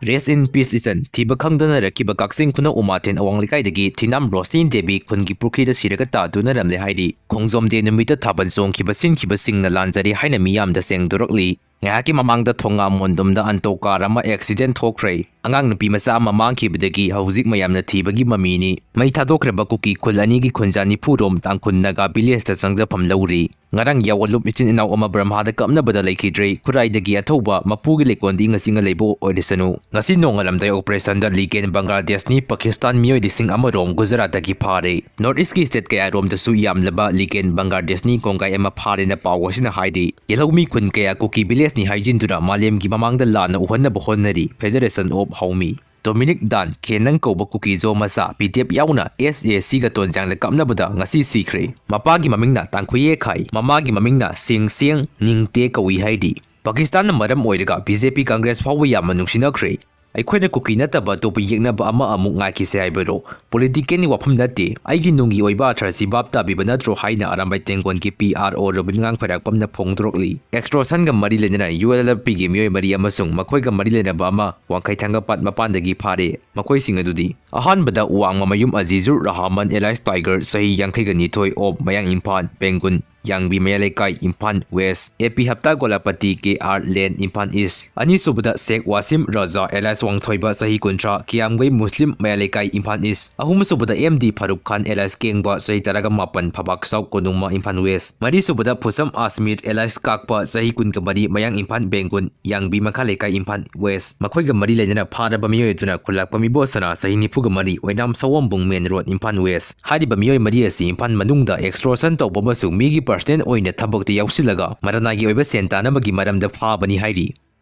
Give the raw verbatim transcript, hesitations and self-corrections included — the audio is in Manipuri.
Rest in peace ꯏꯆꯟ꯫ ꯊꯤꯕ ꯈꯪꯗꯅ ꯂꯩꯔꯛꯈꯤꯕ ꯀꯛꯆꯤꯡ ꯈꯨꯅꯧ ꯎꯃꯥꯊꯦꯟ ꯑꯋꯥꯡ ꯂꯩꯀꯥꯏꯗꯒꯤ ꯊꯤꯅꯥꯝ ꯔꯣꯁꯅꯤ ꯗꯦꯕꯤ ꯈꯨꯟꯒꯤ ꯄꯨꯈ꯭ꯔꯤꯗ ꯁꯤꯔꯒ ꯇꯥꯗꯨꯅ ꯂꯩꯔꯝꯂꯦ ꯍꯥꯏꯔꯤ꯫ ꯈꯣꯡꯖꯣꯝ ꯗꯦ ꯅꯨꯃꯤꯠꯇ ꯊꯥꯕꯜ ꯆꯣꯡꯈꯤꯕ ꯁꯤꯟꯈꯤꯕꯁꯤꯡꯅ ꯂꯥꯟꯖꯔꯦ ꯍꯥꯏꯅ ꯃꯤꯌꯥꯝꯗ ꯁꯦꯡꯗꯣꯔꯛꯂꯤ꯫ ꯉꯥꯏꯍꯥꯛꯀꯤ ꯃꯃꯥꯡꯗ ꯊꯣꯉꯥꯝ ꯃꯣꯟꯗꯨꯝꯗ ꯑꯟꯇꯣ ꯀꯥꯔ ꯑꯃ ꯑꯦꯛꯁꯤꯗꯦꯟ ꯊꯣꯛꯈ꯭ꯔꯦ꯫ ꯑꯉꯥꯡ ꯅꯨꯄꯤ ꯃꯆꯥ ꯑꯃ ꯃꯥꯡꯈꯤꯕꯗꯒꯤ ꯍꯧꯖꯤꯛ ꯃꯌꯥꯝꯅ ꯊꯤꯕꯒꯤ ꯃꯃꯤꯅꯤ꯫ ꯃꯩ ꯊꯥꯗꯣꯛꯈ꯭ꯔꯕ ꯀꯨꯀꯤ ꯈꯨꯜ ꯑꯅꯤꯒꯤ ꯈꯨꯟꯖꯥ ꯅꯤꯐꯨꯔꯣꯝ ꯇꯥꯡꯈꯨꯜ ꯅꯥꯒꯥ ꯚꯤꯂꯦꯖꯇ ꯆꯪꯖꯐꯝ ꯂꯧꯔꯤ꯫ ꯉꯔꯥꯡ ꯌꯥꯑꯣꯟꯂꯨꯞ ꯏꯆꯤꯟ ꯏꯅꯥꯎ ꯑꯃ ꯕ꯭ꯔꯍꯃꯥꯗ ꯀꯞꯅꯕꯗ ꯂꯩꯈꯤꯗ꯭ꯔꯦ꯫ ꯈꯨꯔꯥꯏꯗꯒꯤ ꯑꯊꯧꯕ ꯃꯄꯨꯒꯤ ꯂꯩꯀꯣꯟꯗ ꯏꯪꯅ ꯆꯤꯛꯅ ꯂꯩꯕ ꯑꯣꯏꯔꯁꯅꯨ꯫ ꯉꯁꯤ ꯅꯣꯡꯉꯥꯜꯂꯝꯗꯥꯏ ꯑꯣꯄꯔꯦꯁꯟꯗ ꯂꯤꯒꯦꯟ ꯕꯪꯒ꯭ꯂꯥꯗꯦꯁꯅꯤ ꯄꯥꯀꯤꯁꯇꯥꯟ ꯃꯤꯑꯣꯏ ꯂꯤꯁꯤꯡ ꯑꯃꯔꯣꯝ ꯒꯨꯖꯔꯥꯠꯇꯒꯤ ꯐꯥꯔꯦ꯫ ꯅꯣꯔꯠ ꯏꯁꯀꯤ ꯁ꯭ꯇꯦꯠ ꯀꯌꯥꯔꯣꯝꯗꯁꯨ ꯌꯥꯝꯂꯕ ꯂꯤꯒꯦꯟ ꯕꯪꯒ꯭ꯂꯥꯗꯦꯁꯅꯤ ꯀꯣꯡꯒꯥꯏ ꯑꯃ ꯐꯥꯔꯦꯅ ꯄꯥꯎ ꯑꯁꯤꯅ ꯍꯥꯏꯔꯤ꯫ ꯌꯦꯜꯍꯧꯃꯤ ꯈꯨꯟ ꯀꯌꯥ ꯀꯨꯀꯤ ꯚꯤꯂꯦꯖꯅꯤ ꯍꯥꯏꯖꯤꯟꯗꯨꯅ ꯃꯥꯂꯦꯝꯒꯤ ꯃꯃꯥꯡꯗ ꯂꯥꯟꯅ ꯎꯍꯟꯅꯕ ꯍꯣꯠꯅꯔꯤ꯫ ꯐꯦꯗꯔꯦꯁꯟ ꯑꯣꯐ ꯍꯧꯃꯤ ꯗꯣꯃꯤꯅꯤꯛ ꯗꯥꯟ ꯈꯦꯅꯪ ꯀꯧꯕ ꯀꯨꯀꯤꯖꯣ ꯃꯆꯥ ꯄꯤꯗꯦꯞ ꯌꯥꯎꯅ ꯑꯦꯁ ꯑꯦ ꯁꯤꯒ ꯇꯣꯟꯖꯥꯡꯗ ꯀꯥꯞꯅꯕꯗ ꯉꯁꯤ ꯁꯤꯈ꯭ꯔꯦ꯫ ꯃꯄꯥꯒꯤ ꯃꯃꯤꯡꯅ ꯇꯥꯡꯈꯨꯌꯦ ꯈꯥꯏ, ꯃꯃꯥꯒꯤ ꯃꯃꯤꯡꯅ ꯁꯦꯡ ꯁꯦꯡ ꯅꯤꯡꯇꯦ ꯀꯧꯏ ꯍꯥꯏꯔꯤ꯫ ꯄꯥꯀꯤꯁꯇꯥꯟꯅ ꯃꯔꯝ ꯑꯣꯏꯔꯒ ꯕꯤ ꯖꯦ ꯄꯤ ꯀꯪꯒ꯭ꯔꯦꯁ ꯐꯥꯎꯕ ꯌꯥꯝꯅ ꯅꯨꯡꯁꯤꯅꯈ꯭ꯔꯦ꯫ ꯑꯩꯈꯣꯏꯅ ꯀꯨꯀꯤ ꯅꯠꯇꯕ ꯑꯇꯣꯞꯄ ꯌꯦꯛꯅꯕ ꯑꯃ ꯑꯃꯨꯛ ꯉꯥꯏꯈꯤꯁꯦ ꯍꯥꯏꯕꯔꯣ? ꯄꯣꯂꯤꯇꯤꯀꯦꯜꯒꯤ ꯋꯥꯐꯝ ꯅꯠꯇꯦ꯫ ꯑꯩꯒꯤ ꯅꯨꯡꯒꯤ ꯑꯣꯏꯕ ꯑꯔꯊ ꯑꯁꯤ ꯚꯥꯞ ꯇꯥꯕꯤꯕ ꯅꯠꯇ꯭ꯔꯣ ꯍꯥꯏꯅ ꯑꯔꯥꯝꯕꯥꯏ ꯇꯦꯡꯒꯣꯟꯒꯤ ꯄꯤ ꯑꯥꯔ ꯑꯣ ꯔꯣꯕꯤꯟ ꯉꯥꯡ ꯈ꯭ꯋꯥꯏꯔꯥꯛꯄꯝꯅ ꯐꯣꯡꯗꯣꯔꯛꯂꯤ꯫ ꯑꯦꯛꯁꯇ꯭ꯔꯣꯁꯟꯒ ꯃꯔꯤ ꯂꯩꯅꯅ ꯌꯨ ꯑꯦꯜ ꯑꯦꯜ ꯄꯤꯒꯤ ꯃꯤꯑꯣꯏ ꯃꯔꯤ ꯑꯃꯁꯨꯡ ꯃꯈꯣꯏꯒ ꯃꯔꯤ ꯂꯩꯅꯕ ꯑꯃ ꯋꯥꯡꯈꯩ ꯊꯥꯡꯒꯄꯥꯠ ꯃꯄꯥꯟꯗꯒꯤ ꯐꯥꯔꯦ꯫ ꯃꯈꯣꯏꯁꯤꯡ ꯑꯗꯨꯗꯤ ꯑꯍꯥꯟꯕꯗ ꯋꯥꯡꯃꯃꯌꯨꯝ ꯑꯖꯤꯖꯨꯔ ꯔꯍꯃꯟ alias ꯇꯥꯏꯒꯔ, ꯆꯍꯤ ꯌꯥꯡꯈꯩꯒ ꯅꯤꯊꯣꯏ, ꯑꯣꯞ, ꯃꯌꯥꯡ ꯏꯝꯐꯥꯜ, ꯄꯦꯡꯒꯨꯟ, ꯌꯥꯡꯕꯤ ꯃꯌꯥꯏ ꯂꯩꯀꯥꯏ, ꯏꯝꯐꯥꯜ ꯋꯦꯁ, ꯑꯦ ꯄꯤ ꯍꯞꯇꯥ ꯒꯣꯂꯥꯄꯇꯤ, ꯀꯦ ꯑꯥꯔ ꯂꯦꯟ, ꯏꯝꯐꯥꯜ ꯏꯁ꯫ ꯑꯅꯤꯁꯨꯕꯗ ꯁꯦꯈ ꯋꯥꯁꯤꯝ ꯔꯖꯥ alias ꯋꯥꯡꯊꯣꯏꯕ, ꯆꯍꯤ ꯀꯨꯟꯊ꯭ꯔꯥ, ꯀꯤꯌꯥꯝꯒꯩ ꯃꯨꯁꯂꯤꯝ ꯃꯌꯥꯏ ꯂꯩꯀꯥꯏ, ꯏꯝꯐꯥꯜ ꯏꯁ꯫ ꯑꯍꯨꯝꯁꯨꯕꯗ ꯑꯦꯝ ꯗꯤ ꯐꯥꯔꯨꯛ ꯈꯥꯟ alias ꯀꯦꯡꯕ, ꯆꯍꯤ ꯇꯔꯥꯒ ꯃꯥꯄꯟ, ꯐꯕꯥꯛ ꯁꯥꯎ ꯀꯣꯅꯨꯡꯃ, ꯏꯝꯐꯥꯜ ꯋꯦꯁ꯫ ꯃꯔꯤꯁꯨꯕꯗ ꯐꯨꯁꯝ ꯑꯁꯃꯤꯔ alias ꯀꯥꯛꯄ, ꯆꯍꯤ ꯀꯨꯟꯒ ꯃꯔꯤ, ꯃꯌꯥꯡ ꯏꯝꯐꯥꯜ ꯕꯦꯡꯒꯨꯟ, ꯌꯥꯡꯕꯤ ꯃꯈꯥ ꯂꯩꯀꯥꯏ, ꯏꯝꯐꯥꯜ ꯋꯦꯁ꯫ ꯃꯈꯣꯏꯒ ꯃꯔꯤ ꯂꯩꯅꯅ ꯐꯥꯔꯕ ꯃꯤꯑꯣꯏ ꯑꯗꯨꯅ ꯈꯨꯜꯂꯥꯛꯄꯝ ꯏꯕꯣꯁꯅꯥ, ꯆꯍꯤ ꯅꯤꯐꯨꯒ ꯃꯔꯤ, ꯑꯣꯏꯅꯥꯝ ꯁꯑꯣꯝꯕꯨꯡ ꯃꯦꯟ ꯔꯣꯗ, ꯏꯝꯐꯥꯜ ꯋꯦꯁ꯫ ꯍꯥꯏꯔꯤꯕ ꯃꯤꯑꯣꯏ ꯃꯔꯤ ꯑꯁꯤ ꯏꯝꯐꯥꯜ ꯃꯅꯨꯡꯗ ꯑꯦꯛꯁꯇ꯭ꯔꯣꯁꯟ ꯇꯧꯕ ꯑꯃꯁꯨꯡ ꯃꯤꯒꯤ ꯄꯔꯁꯅꯦꯜ ꯑꯣꯏꯅ ꯊꯕꯛꯇ ꯌꯥꯎꯁꯤꯜꯂꯒ ꯃꯔꯅꯥꯏꯒꯤ ꯑꯣꯏꯕ ꯁꯦꯟ ꯇꯥꯅꯕꯒꯤ ꯃꯔꯝꯗ ꯐꯥꯕꯅꯤ ꯍꯥꯏꯔꯤ꯫